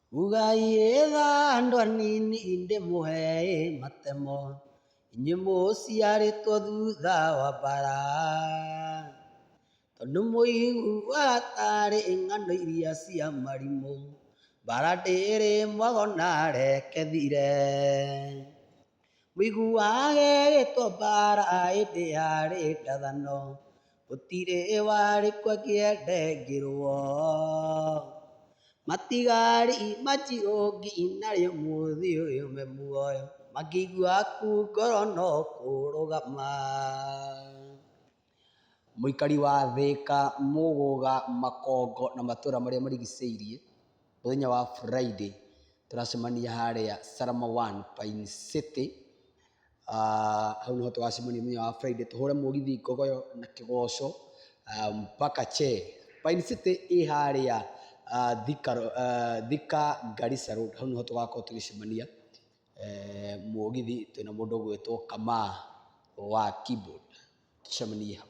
Ugai tha andũ anini ndĩmũhe matemo, inyuĩ mũciarĩtwo thutha wa mbara. Tondũ mũiguaga tarĩ ng'ano iria cia marimũ, mbara ndĩrĩ mwago na reke thire. Mũiguage ĩgĩtwo mbara ĩndĩ yarĩ ndathano, gũtirĩ warĩ kuo akĩendengĩrwo. Matigari ma Njirũngi narĩ ũmũthĩ ũyũ me muoyo, mangĩigua aku ngoro no kũrũgama. Mũikari wa Thĩka, Mũgũga, Makongo na matũra marĩa marigicĩirie, mũthenya wa Friday tũracemania harĩa Salama One Pine City, hau nĩho tũgacemania mũthenya wa Friday tũhũre mũgithi Ngogoyo na Kĩgoco mpaka Che. Pine City ĩ harĩa Thika Garissa Road, hau nĩho tũgakorwo tũgĩcemania mũgithi twĩna mũndũ ũgwĩtwo Kamaa wa keyboard, tũcemanie hau.